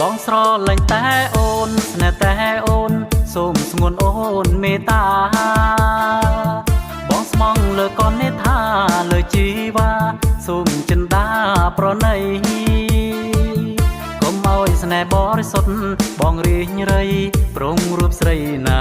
បងស្រលាញ់តែអូនស្នេហ៍តែអូនសូមស្ងួនអូនមេត្តាបងស្មងលើកននេថាលើជីវ៉ាសូមចិន្តាប្រណីកុំឲ្យស្នេហ៍បរិសុទ្ធបងរៀងរៃប្រងរូបស្រីណា